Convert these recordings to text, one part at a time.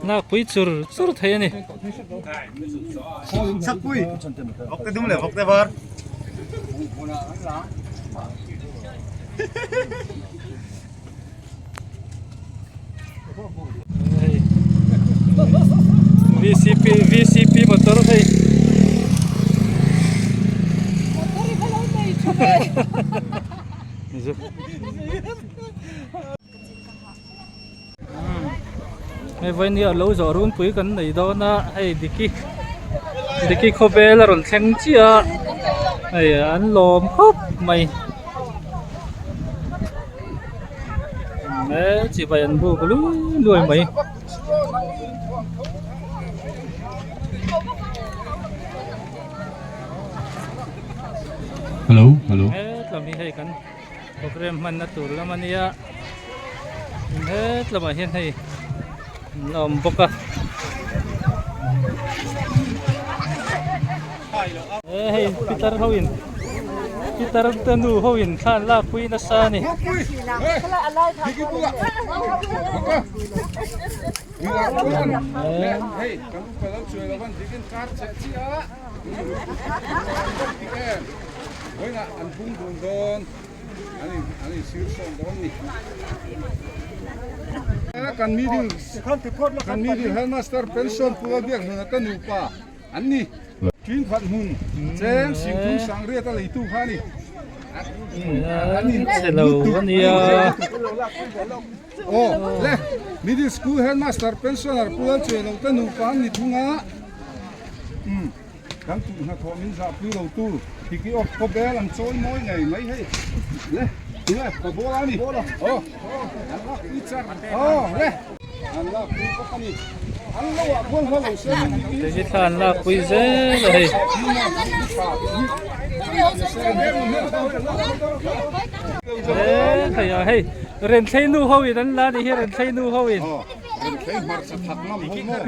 Lakpui chur chur thei a ni. Sakpui vawkte dum leh vawkte var. VCP VCP motor hei. Motor hi lo nei tha ve. Hei vawiin a lo zawh runpui kan nei dawn a hei Diki Diki khawvel a rawn thleng chiah a hei an lawm khawp mai he chibai an buk luai luai mai. Hello hello hetlam hi hei kan program hmanna tur lam ania hetlamah hian hei an awm bawk a e hei pitar ho in pitar te nu ho in thla an lak pui nasa a ni. Kan middle kan middle headmaster pension pu Lalbiak hnuna te nupa an ni. Thin khat hmun cheng singthum sangriat a leitu kha a ni. Chhe lo a nia. Aw le middle school headmaster pensioner pu Lalchuailo te nupa an ni thung a. Kan tuh hnathawh min zahpui lo tu Diki awk khawbel an chawi mawi ngei mai hei le le ka ball a ni aw an lak pui char aw le an lak pui bawk a ni an lo ah khuan hla lo se min Diki Diki thla an lak pui zel a hei e hei a hei Renthlei nu ho in an la ni hi Renthlei nu ho in Renthlei hmarcha thak ngam ho maw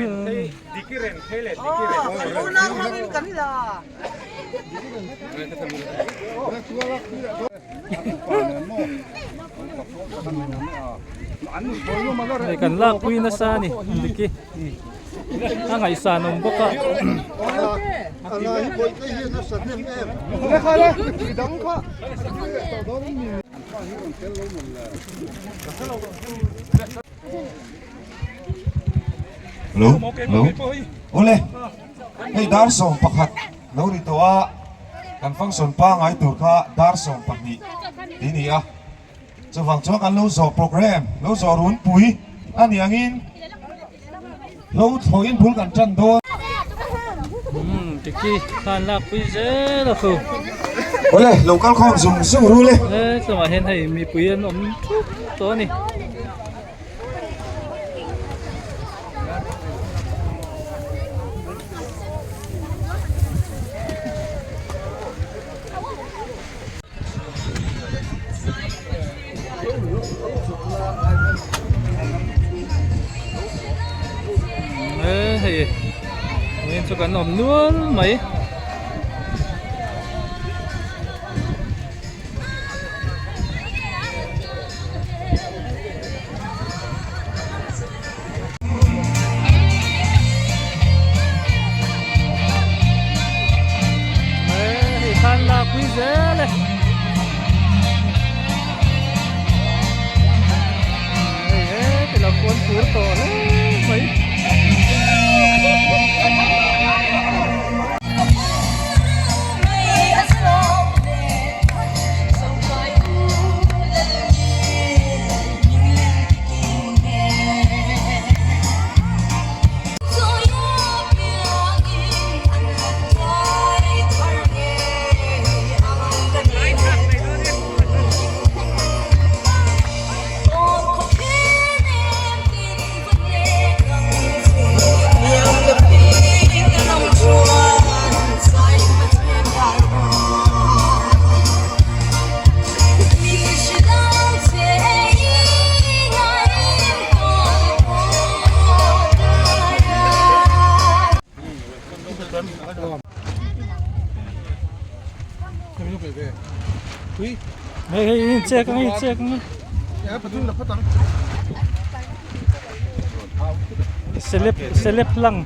Hei kan lak pui nasa a ni Diki a ngaihsan awm bawk a. Hello hello awle hei dar 11 lo ri tawh a kan function pangai tur kha dar 12 tih ni a chuvang chuan kan lo zawh program lo zawh runpui a ni angin lo thlawhin bul kan tan dawn. Tiki khan lak pui zel a thu. Awle lo kal khawm zung zung ru le. He chungah hian hei mipui an awm thup tawh a ni. Hei vawiin chu kan awm nual mai. Hei khan lakpui zel e. Hei heti lam pawh an tur tawh hle mai. Hei hei in check ang in check ang. Celeb celeb lang.